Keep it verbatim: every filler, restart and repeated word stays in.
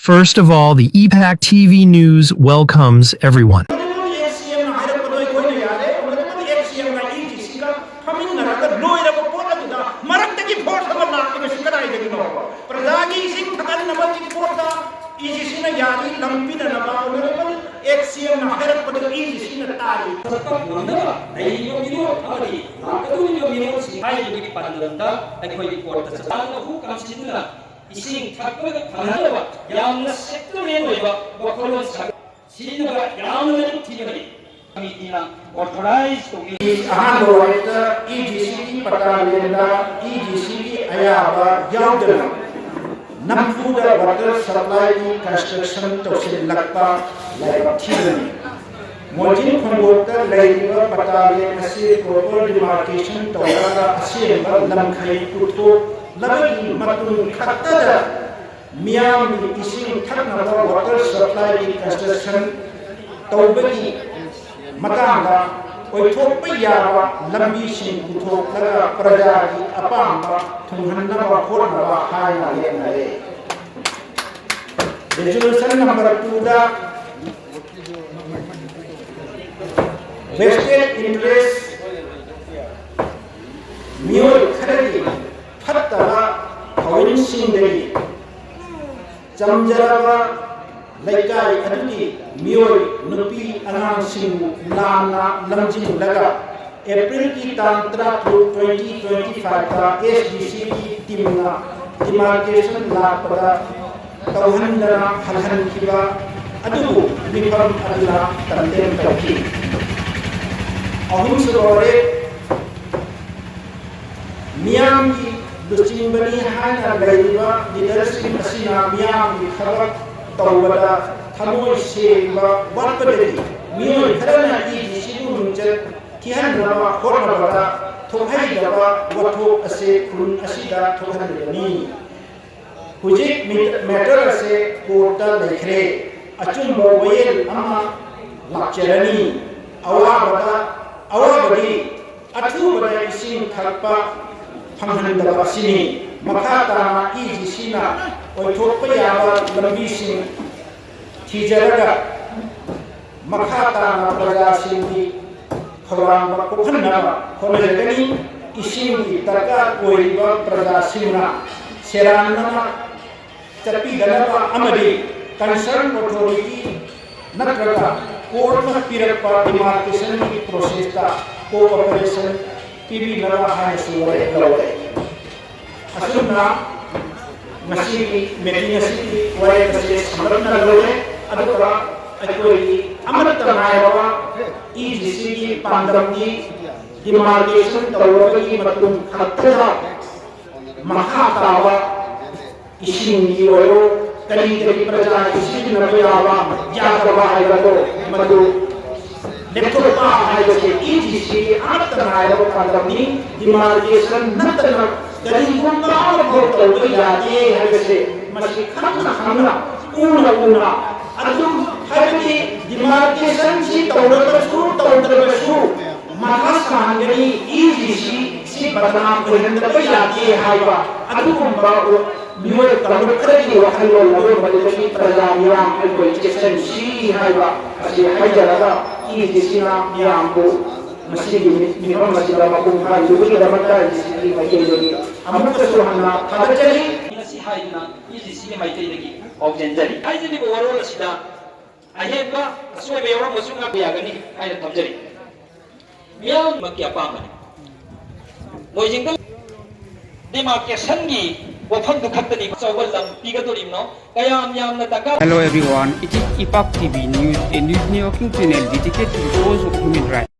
First of all, the E PAC T V News welcomes everyone. X ꯁꯤ ꯑꯦꯝꯅ ꯍꯥꯏꯔꯛꯄꯗꯣ ꯑꯩꯈꯣꯏꯅ ꯌꯥꯔꯦ꯫ ꯑꯦꯛꯁ ꯁꯤ ꯑꯦꯝꯅ ꯏ ꯖꯤ ꯁꯤꯒ ꯐꯝꯃꯤꯟꯅꯔꯒ ꯂꯣꯏꯔꯕ ꯄꯣꯠ ꯑꯗꯨꯗ ꯃꯔꯛꯇꯒꯤ ꯐꯣꯔꯁ ꯑꯃ ꯂꯥꯛꯂꯤꯕꯁꯤ ꯀꯗꯥꯏꯗꯒꯤꯅꯣ? ꯄ꯭ꯔꯖꯥꯒꯤ ꯏꯁꯤꯡ ꯊꯛꯍꯟꯅꯕꯒꯤ ꯄꯣꯠꯇ ꯏ ꯖꯤ ꯁꯤꯅ ꯌꯥꯔꯤ, ꯂꯝ ꯄꯤꯅꯅꯕ ꯑꯣꯅꯔꯦꯕꯜ ꯑꯦꯛꯁ ꯁꯤ ꯑꯦꯝꯅ ꯍꯥꯏꯔꯛꯄꯗ ꯏ ꯖꯤ ꯁꯤꯅ ꯇꯥꯔꯤ꯫ ꯆꯠꯄ ꯉꯝꯅꯕ ꯂꯩꯔꯤꯕ ꯃꯤꯔꯣꯜ ꯑꯃꯗꯤ ꯂꯥꯛꯀꯗꯧꯔꯤꯕ ꯃꯤꯔꯣꯜꯁꯤꯡ ꯍꯥꯏꯕꯒꯤ ꯄꯥꯟꯗꯝꯗ ꯑꯩꯈꯣꯏꯒꯤ ꯀꯣꯔꯠꯇ ꯆꯠꯄ ꯍꯨ ꯀꯥꯝꯁꯤꯟꯗꯨꯅ ꯏꯁꯤꯡ ꯊꯛꯄꯗ ꯐꯪꯍꯟꯅꯕ ꯌꯥꯝꯅ ꯁꯦꯛꯇꯣꯔꯤꯌꯦꯜ ꯑꯣꯏꯕ ꯋꯥꯈꯜꯂꯣꯟ ꯁꯥꯒꯠ-, ꯁꯤꯖꯤꯟꯅꯕ ꯌꯥꯝꯅ ꯂꯥꯏꯕꯛ ꯊꯤꯕꯅꯤ꯫ ꯀꯃꯤꯇꯤꯅ ꯑꯣꯊꯣꯔꯥꯏꯖ ꯇꯧꯕꯤ꯫ ꯑꯍꯥꯟꯕ ꯋꯥꯔꯦꯞꯇ ꯏ ꯖꯤ ꯁꯤꯒꯤ ꯄꯇꯥꯂꯦꯟꯗ ꯏ ꯖꯤ ꯁꯤꯒꯤ ꯑꯌꯥꯕ ꯌꯥꯎꯗꯅ ꯅꯝꯐꯨꯗ ꯋꯥꯇꯔ ꯁꯄ꯭ꯂꯥꯏꯒꯤ ꯀꯟꯁꯇ꯭ꯔꯛꯁꯟ ꯇꯧꯁꯤꯜꯂꯛꯄ ꯂꯥꯏꯕꯛ ꯊꯤꯕꯅꯤ꯫ ꯃꯣꯏꯖꯤꯡ ꯈꯣꯡꯕꯣꯠꯇ ꯂꯩꯔꯤꯕ ꯄꯇꯥꯂꯦꯟ ꯑꯁꯤ ꯄ꯭ꯔꯣꯄꯔ ꯗꯤꯃꯥꯔꯀꯦꯁꯟ ꯇꯧꯔꯒ ꯑꯁꯦꯡꯕ ꯂꯝꯈꯩ ꯄꯨꯊꯣꯛꯂꯕꯒꯤ ꯃꯇꯨꯡ ꯈꯛꯇꯗ ꯃꯤꯌꯥꯝꯒꯤ ꯏꯁꯤꯡ ꯊꯛꯅꯕ ꯋꯥꯇꯔ ꯁꯄ꯭ꯂꯥꯏꯒꯤ ꯀꯟꯁꯇ꯭ꯔꯛꯁꯟ ꯇꯧꯕꯒꯤ ꯃꯇꯥꯡꯗ ꯑꯣꯏꯊꯣꯛꯄ ꯌꯥꯕ ꯂꯝꯕꯤꯁꯤꯡ ꯄꯨꯊꯣꯛꯂꯒ ꯄ꯭ꯔꯖꯥꯒꯤ ꯑꯄꯥꯝꯕ ꯊꯨꯡꯍꯟꯅꯕ ꯍꯣꯠꯅꯕ ꯍꯥꯏꯅ ꯂꯦꯞꯅꯔꯦ꯫ ꯔꯤꯖꯣꯂꯨꯁꯟ ꯅꯝꯕꯔ ꯇꯨꯗ ꯚꯦꯁꯇꯦꯠ ꯏꯟꯇꯔꯦꯁ ꯃꯤꯑꯣꯏ ꯈꯔꯒꯤ ꯐꯠꯇꯕ ꯊꯧꯑꯣꯡꯁꯤꯡꯗꯒꯤ ꯆꯝꯖꯔꯕ ꯂꯩꯀꯥꯏ ꯑꯗꯨꯒꯤ ꯃꯤꯑꯣꯏ ꯅꯨꯄꯤ ꯑꯉꯥꯡꯁꯤꯡꯕꯨ ꯂꯥꯟꯅ ꯂꯝꯖꯤꯡꯂꯒ ꯑꯦꯄ꯭ꯔꯤꯜꯒꯤ ꯇꯥꯡ ꯇꯔꯥꯇꯔꯨꯛ, ꯇ꯭ꯋꯦꯟꯇꯤ ꯇ꯭ꯋꯦꯟꯇꯤ ꯐꯥꯏꯚꯇ ꯑꯦꯁ ꯗꯤ ꯁꯤꯒꯤ ꯇꯤꯝꯅ ꯗꯤꯃꯥꯔꯀꯦꯁꯟ ꯂꯥꯛꯄꯗ ꯇꯧꯍꯟꯗꯅ ꯍꯜꯍꯟꯈꯤꯕ ꯑꯗꯨꯕꯨ ꯃꯤꯐꯝ ꯑꯗꯨꯅ ꯀꯟꯗꯦꯝ ꯇꯧꯈꯤ꯫ ꯑꯍꯨꯝꯁꯨꯕ ꯋꯥꯔꯦꯞ, ꯃꯤꯌꯥꯝꯒꯤ ꯂꯨꯆꯤꯡꯕꯅꯤ ꯍꯥꯏꯅ ꯂꯩꯔꯤꯕ ꯂꯤꯗꯔꯁꯤꯡ ꯑꯁꯤꯅ ꯃꯤꯌꯥꯝꯒꯤ ꯊꯕꯛ ꯇꯧꯕꯗ ꯊꯃꯣꯏ ꯁꯦꯡꯕ ꯋꯥꯠꯄꯗꯒꯤ ꯃꯤꯑꯣꯏ ꯈꯔꯅ ꯏ ꯖꯤ ꯁꯤꯕꯨ ꯃꯤꯡꯆꯠ ꯊꯤꯍꯟꯅꯕ ꯍꯣꯠꯅꯕꯗ ꯊꯣꯛꯍꯩꯗꯕ ꯋꯥꯊꯣꯛ ꯑꯁꯤ ꯈꯨꯟ ꯑꯁꯤꯗ ꯊꯣꯛꯍꯜꯂꯤꯕꯅꯤ꯫ ꯍꯧꯖꯤꯛ ꯃꯦꯇꯔ ꯑꯁꯤ ꯀꯣꯔꯠꯇ ꯂꯩꯈ꯭ꯔꯦ꯫ ꯑꯆꯨꯝꯕ ꯋꯥꯌꯦꯜ ꯑꯃ ꯂꯥꯛꯆꯔꯅꯤ꯫ ꯑꯋꯥꯕꯗ, ꯑꯋꯥꯕꯗꯤ ꯑꯊꯨꯕꯗ ꯏꯁꯤꯡ ꯊꯛꯄ ꯐꯪꯍꯟꯗꯕ ꯑꯁꯤꯅꯤ꯫ ꯃꯈꯥ ꯇꯥꯅ ꯏ ꯖꯤ ꯁꯤꯅ ꯑꯣꯏꯊꯣꯛꯄ ꯌꯥꯕ ꯂꯝꯕꯤꯁꯤꯡ ꯊꯤꯖꯔꯒ ꯃꯈꯥ ꯇꯥꯅ ꯄ꯭ꯔꯖꯥꯁꯤꯡꯒꯤ ꯈꯧꯔꯥꯡꯕ ꯀꯣꯛꯍꯟꯅꯕ ꯍꯣꯠꯅꯖꯒꯅꯤ꯫ ꯏꯁꯤꯡꯒꯤ ꯗꯔꯀꯥꯔ ꯑꯣꯏꯔꯤꯕ ꯄ꯭ꯔꯖꯥꯁꯤꯡꯅ ꯁꯦꯔꯥꯟꯅꯅ ꯆꯠꯄꯤꯗꯅꯕ ꯑꯃꯗꯤ concern authority ꯅꯠꯇ꯭ꯔꯒ courtꯅ ꯄꯤꯔꯛꯄ demarcationꯒꯤ processꯇ cooperation ꯄꯤꯕꯤꯅꯕ ꯍꯥꯏꯅꯁꯨ ꯋꯥꯔꯦꯞ ꯂꯧꯔꯦ꯫ ꯑꯁꯨꯝꯅ ꯉꯁꯤꯒꯤ meeting ꯑꯁꯤꯒꯤ ꯋꯥꯔꯦꯞ ꯑꯁꯤ ꯁꯝꯂꯞꯅ ꯂꯧꯔꯦ꯫ ꯑꯗꯨꯒ ꯑꯩꯈꯣꯏꯒꯤ ꯑꯃꯠꯇ ꯉꯥꯏꯔꯕ EGCꯒꯤ ꯄꯥꯟꯗꯝꯗꯤ demarcation ꯇꯧꯔꯕꯒꯤ ꯃꯇꯨꯡ ꯈꯛꯇꯗ ꯃꯈꯥ ꯇꯥꯕ ꯏꯁꯤꯡꯒꯤ ꯑꯣꯏꯔꯣ, ꯀꯔꯤ ꯀꯔꯤ ꯄ꯭ꯔꯖꯥꯒꯤ ꯁꯤꯖꯤꯟꯅꯕ ꯌꯥꯕ ꯌꯥꯗꯕ ꯍꯥꯏꯕꯗꯣ ꯃꯗꯨ ꯂꯦꯞꯊꯣꯛꯄ ꯍꯥꯏꯕꯁꯦ EGCꯒꯤ ꯑꯃꯠꯇ ꯉꯥꯏꯔꯕ ꯄꯥꯟꯗꯝꯅꯤ꯫ Demarcation ꯅꯠꯇꯅ ꯀꯔꯤꯒꯨꯝꯕ ꯑꯃꯐꯥꯎ ꯇꯧꯕ ꯌꯥꯗꯦ ꯍꯥꯏꯕꯁꯦ ꯃꯁꯤ ꯈꯪꯅ ꯈꯪꯅ, ꯎꯅ ꯎꯅ, ꯑꯗꯨꯝ ꯍꯥꯏꯕꯗꯤ demarcationꯁꯤ ꯇꯧꯔꯕꯁꯨ ꯇꯧꯗ꯭ꯔꯕꯁꯨ ꯃꯊꯥ ꯁꯥꯍꯟꯒꯅꯤ꯫ EGCꯁꯤ ꯕꯗꯅꯥꯝ ꯑꯣꯏꯍꯟꯗꯕ ꯌꯥꯗꯦ ꯍꯥꯏꯕ ꯑꯗꯨꯒꯨꯝꯕ ꯃꯤꯑꯣꯏ ꯀꯥꯡꯂꯨꯞ ꯈꯔꯒꯤ ꯋꯥꯈꯜꯂꯣꯟ ꯑꯗꯨ ꯃꯗꯨꯗꯒꯤ ꯄ꯭ꯔꯖꯥ ꯃꯤꯌꯥꯝ ꯑꯩꯈꯣꯏ ꯆꯦꯛꯁꯤꯟꯁꯤ ꯍꯥꯏꯕ ꯑꯁꯤ ꯍꯥꯏꯖꯔꯒ, EGCꯅ ꯃꯤꯌꯥꯝꯕꯨ ꯉꯁꯤꯒꯤ ꯃꯤꯐꯝ ꯑꯁꯤꯗ ꯃꯄꯨꯡ ꯐꯥꯍꯟꯕꯤꯕꯒꯤꯗꯃꯛꯇ EGCꯒꯤ ꯃꯥꯏꯀꯩꯗꯒꯤ ꯑꯃꯨꯛꯀꯁꯨ ꯍꯟꯅ ꯊꯥꯒꯠꯆꯔꯤ꯫ ꯉꯁꯤ ꯍꯥꯏꯗꯨꯅ EGCꯒꯤ ꯃꯥꯏꯀꯩꯗꯒꯤ ꯄꯥꯎꯖꯦꯟꯖꯔꯤ꯫ ꯍꯥꯏꯖꯔꯤꯕ ꯋꯥꯔꯣꯜ ꯑꯁꯤꯗ ꯑꯍꯦꯟꯕ ꯑꯁꯣꯏꯕ ꯌꯥꯎꯔꯝꯕꯁꯨ ꯉꯥꯛꯄ ꯌꯥꯒꯅꯤ ꯍꯥꯏꯅ ꯊꯝꯖꯔꯤ꯫ ꯃꯤꯌꯥꯝꯃꯛꯀꯤ ꯑꯄꯥꯝꯕꯅꯤ꯫ ꯃꯣꯏꯖꯤꯡꯗ demarcationꯒꯤ ꯋꯥꯐꯝꯗꯨ ꯈꯛꯇꯅꯤ꯫ ꯑꯆꯧꯕ ꯂꯝ ꯄꯤꯒꯗꯣꯔꯤꯕꯅꯣ? ꯀꯌꯥꯝ ꯌꯥꯝꯅ ꯗꯔꯀꯥꯔ? Hello everyone, it is Ipak T V News, a news networking channel dedicated to the cause of human rights.